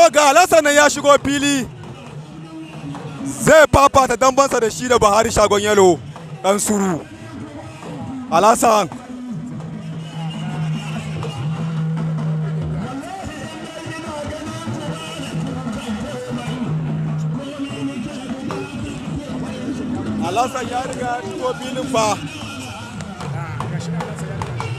To, ga Alhassan nan ya shigo fili, zai fafata dambansa da shi da Buhari Shagon Yalo dan Suru. Alhassan, Alhassan ya riga ya shigo filin fa. Gashi nan Alhassan ya riga shi.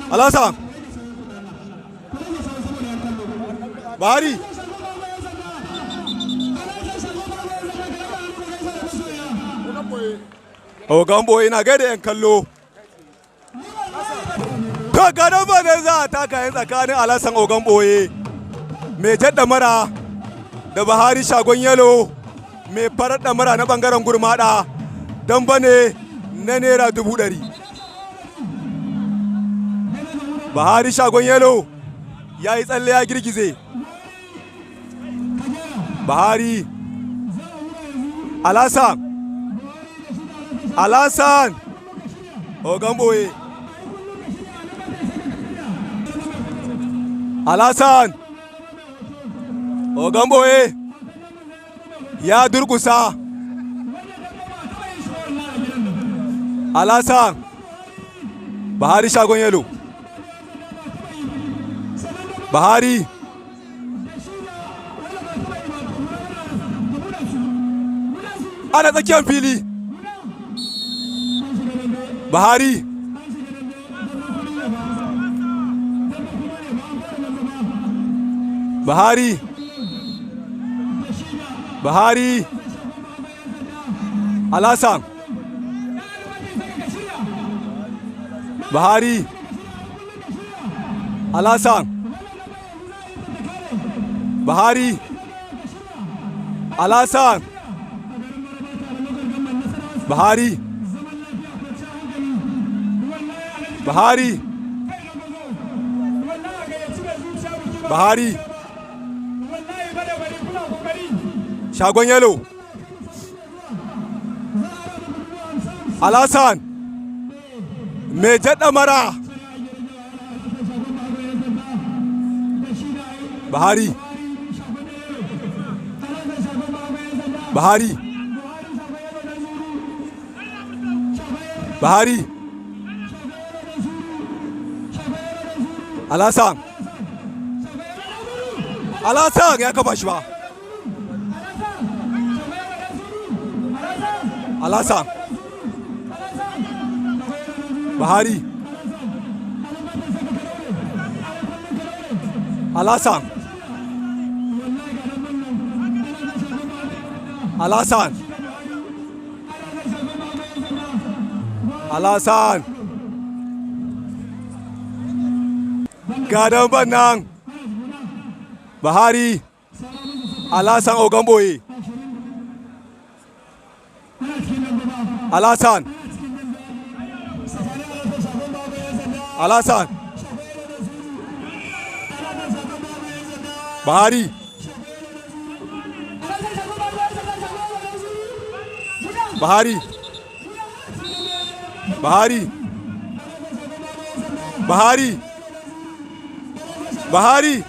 Alhassan, Buhari. Ogan Boye na gaida 'yan kallo. To, ganin ba ne za a taka yin tsakanin Alhassan Ogan Boye mai jadda mara da Buhari Shagon Yalo mai farar mara na bangaren Gurmada, don bane na ₦100,000. Buhari Shagon Yalo ya yi tsalle ya girgize. Buhari, Alhassan, Alhassan Ogan Boye, Alhassan Ogan Boye ya durkusa. Alhassan, Buhari Shagon Yalo, Buhari, ana tsakiyar fili. Buhari, Buhari, Buhari, Alhassan, Buhari, Alhassan, Buhari, Alhassan, Buhari, Buhari, Buhari Shagon Yalo, Alhassan mai jaɗa mara, Buhari, Buhari, Buhari, Alhassan, Alhassan ya kafa shi ba. Alhassan, Buhari, Alhassan, Alhassan, Alhassan, gadon bannan. Buhari, Alhassan Ogan Boye, Alhassan, Alhassan, Buhari, Buhari, Buhari, Buhari, Buhari,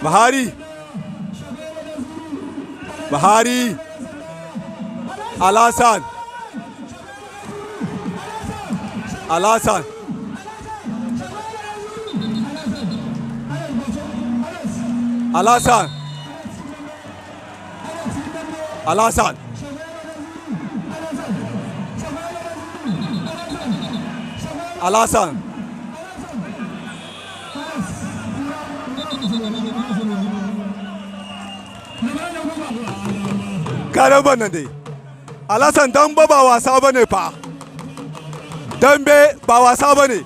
Buhari, Buhari, Alhassan, Alhassan, Alhassan, Alhassan, Alhassan. Karan nan dai. Alhassan, dambe ba wasa ba ne fa. Dambe ba wasa ba ne.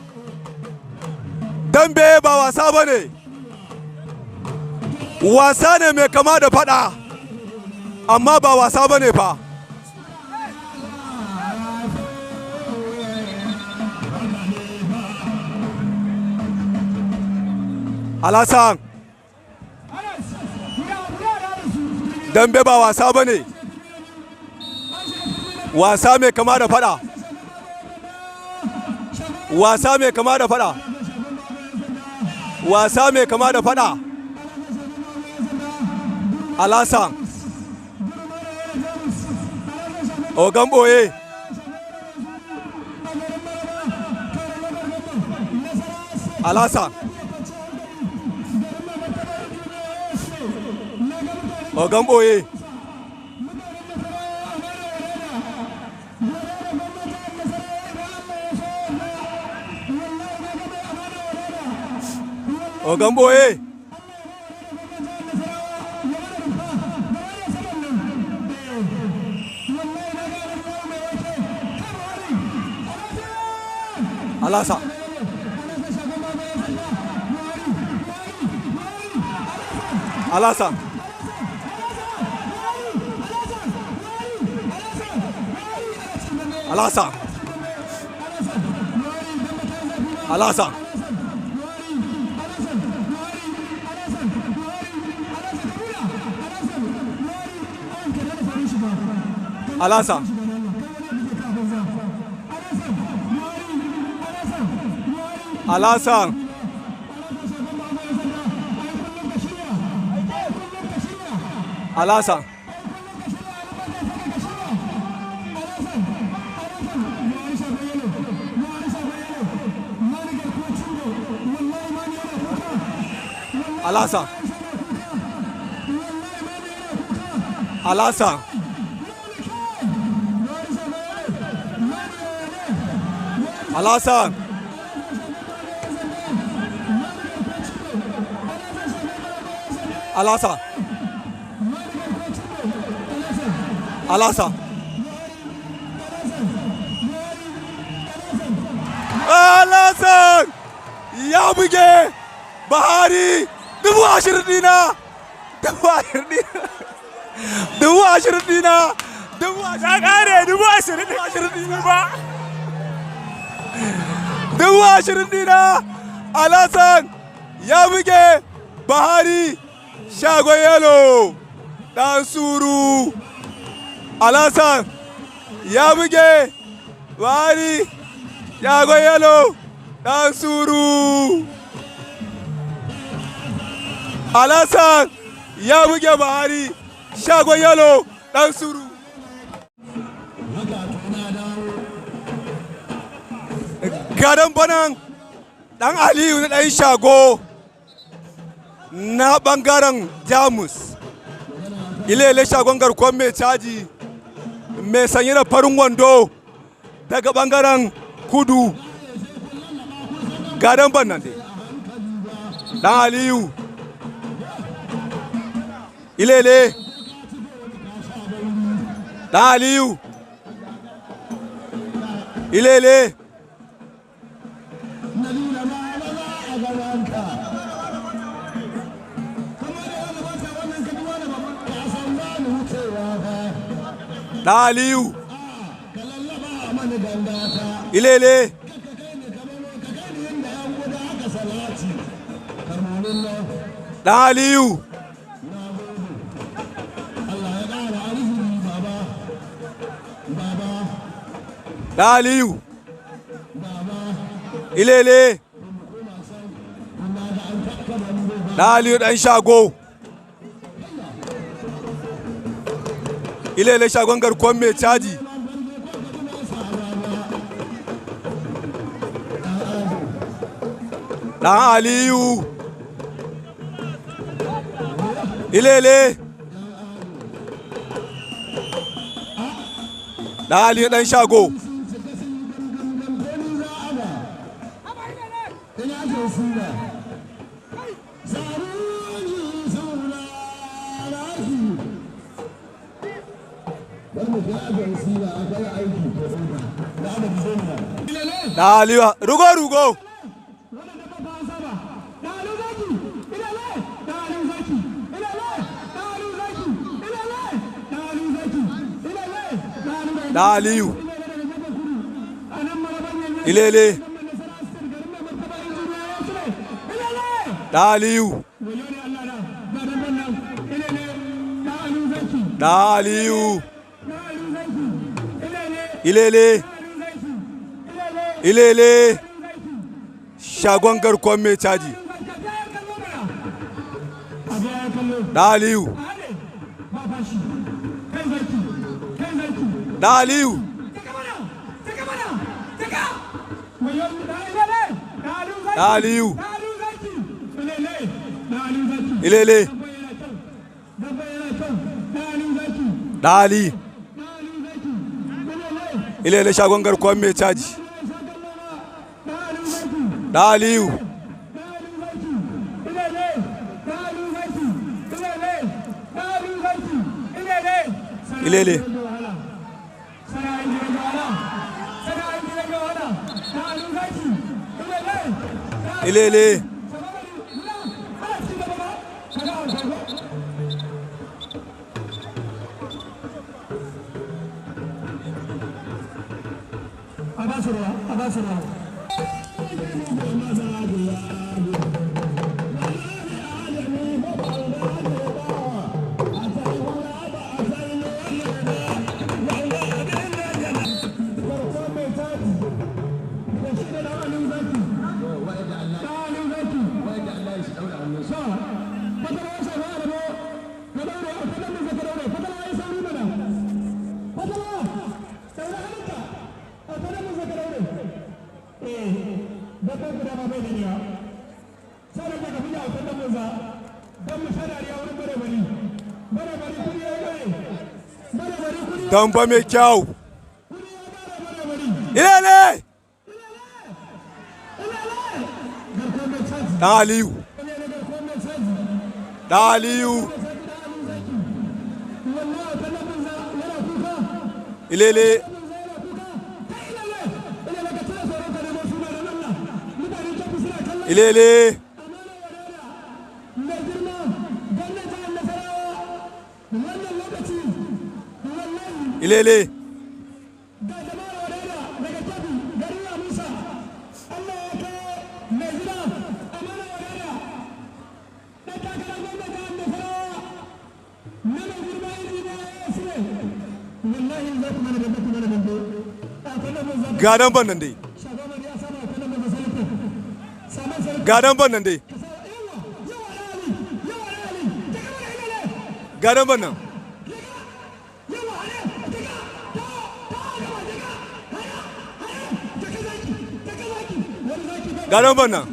Dambe ba wasa ba ne. Wasa ne mai kama da fada. Amma ba wasa ba ne fa. Alasan, dambe ba wasa ba ne, wasa mai kama da fada, wasa mai kama da fada, wasa mai kama da fada. Alasan, Ogan Boye. Alasan, Ogan Boye. Ogan Boye. Alasa. Alasa. Alasa. Alasa. Alasa. Alasa. Alasa. Alasa. Alasa. Alasa. Alasa. Alasa. Alasa ya buge Buhari, 20,000 dina, 20,000 dina, 20,000 dina, 20,000. Ta kare 20,000. 20,000 dina. Ba. 20,000 dina. Alasan ya buge Buhari Shagon Yalo Dan Suru. Alasan ya buge Buhari Shagon Yalo Dan Suru. Alasan ya buge Buhari Shagon Yalo Dan Suru. Gadon banan, Dan Aliyu na Dan Shago na bangaren Jamus, Ilele Shagon Garkuwar Mai Caji mai sanye da farin wando daga bangaren kudu. Gadon bannan dai, Dan Aliyu, Ilele, Dan Aliyu, Ilele. Dan Aliyu, Ilele. Dan Aliyu. Dan Aliyu, Ilele. Dan Aliyu Dan Shago, Ilele Shagon Garkuwar Mai Caji. Dan Aliyu, Ilele. Dan Aliyu Dan Shago. Dan Aliyu, rugo rugo. Da Aliyu. Ilele. Da Aliyu. Da Aliyu. Ilele. Ilele. Shagon garkuwar mai caji. Da Aliyu. Da Aliyu. Da Aliyu. Ilele. Da Ali. Ilele shagon garkuwar mai caji. Da Aliyu. Ilele. Ilele. Damba mai kyau. Ilele. Dan Aliyu. Dan Aliyu. Ilele. Ilele. Ilele. Ga damban nan dai. Ga damban nan dai. Ga damban nan. Ga damban nan.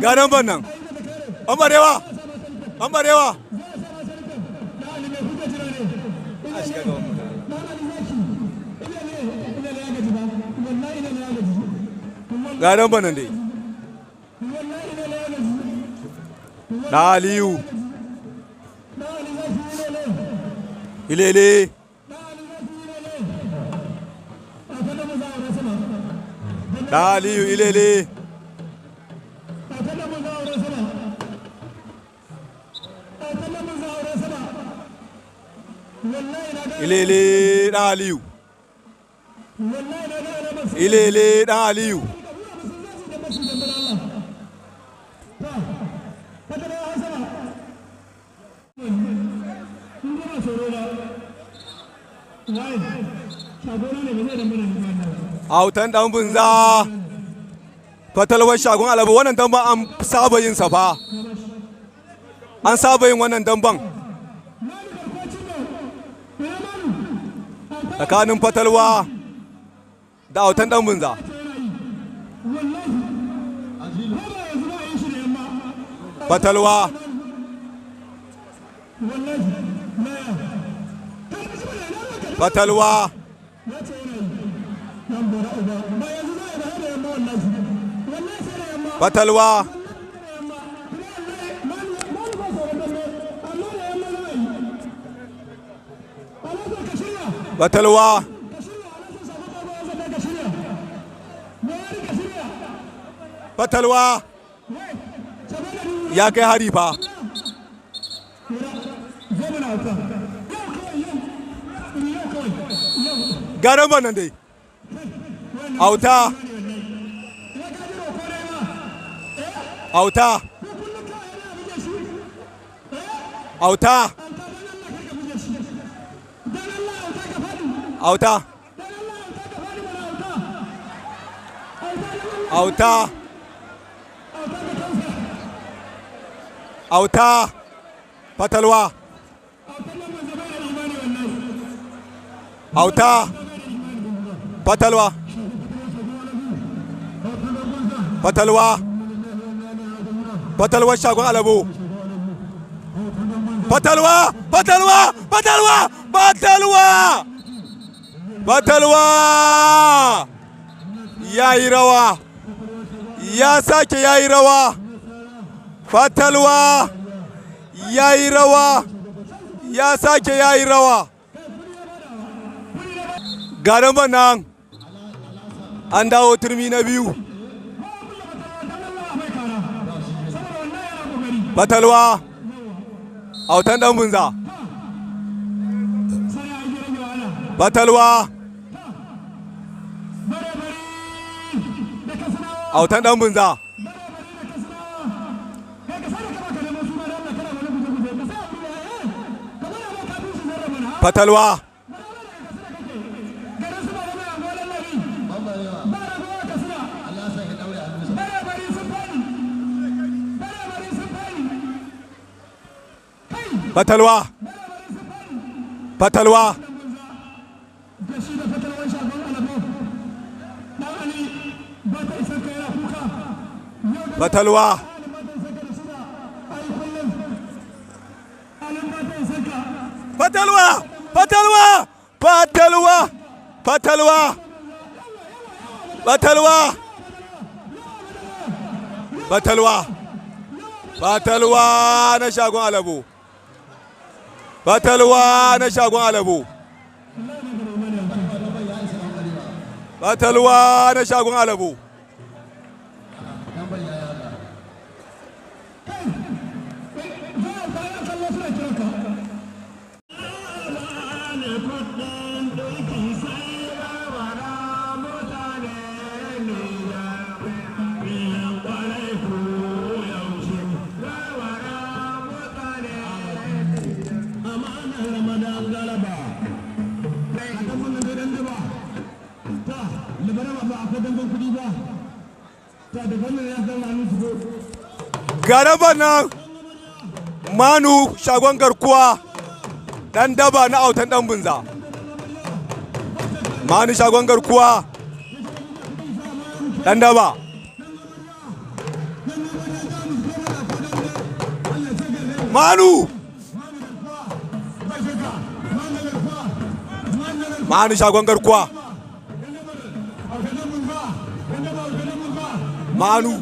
Ga damban nan. An barewa. An barewa. A shiga gaban mu. Ga damban nan dai. Na Aliyu. Ilele. Na Aliyu ilele. Ilele dan Aliyu. Ilele dan Aliyu. Autan dan bunza. Fatalwar shagon Alabu, wannan damban an saba yin sa fa. An saba yin wannan damban. Tsakanin Fatalwa da Autan dan bunza. Fatalwa. Fatalwa. Fatalwa. Fatalwa. Fatalwa. Ya kai hari fa. Garan nan dai. Auta. Auta. Auta. Auta. Auta. Auta. Fatalwa. Auta. Fatalwa. Fatalwa. Fatalwa shagon alabo. Fatalwa. Fatalwa. Fatalwa. Fatalwa. Fatalwa. Ya yi rawa. Ya sake ya yi rawa. Fatalwa. Ya yi rawa. Ya sake ya yi rawa. Garin nan an dawo turmi na biyu. Fatalwa. Autan dan bunza. Fatalwa. Autan dan bunza. Fatalwa. Fatalwa. Fatalwa. Fatalwa. Fatalwa. Fatalwa. Fatalwa. Fatalwa. Fatalwa. Fatalwa. Fatalwa na shagon alabo. Fatalwa na shagon alabo. Fatalwa na shagon alabo. Garaba nan Manu shagon garkuwa dan daba na autan dan bunza. Manu shagon garkuwa dan daba. Manu. Manu shagon garkuwa. Manu.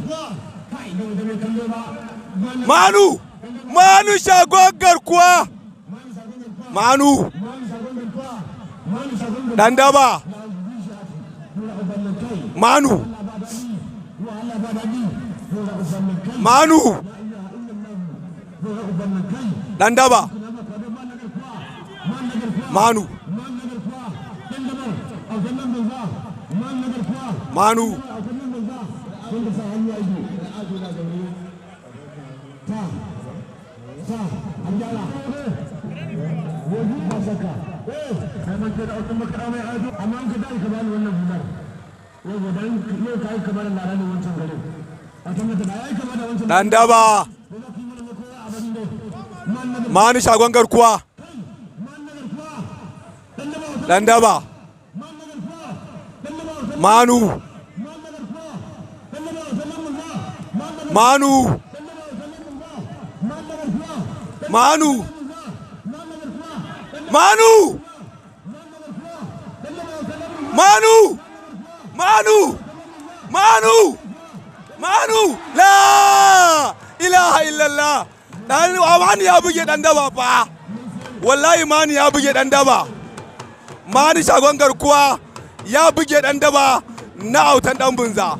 Manu. Manu shagon garkuwa. Manu. Dan daba. Manu. Manu. Dan daba. Manu. Manu. Dan daba. Manu shagon garkuwa. Dan daba. Manu. Manu. Manu. Manu. Manu. Manu. Manu. Manu. La ilaha illallah. Dan Manu ya buge dan daba fa. Wallahi Manu ya buge dan daba. Manu shagon garkuwa ya buge dan daba na autan dan bunza.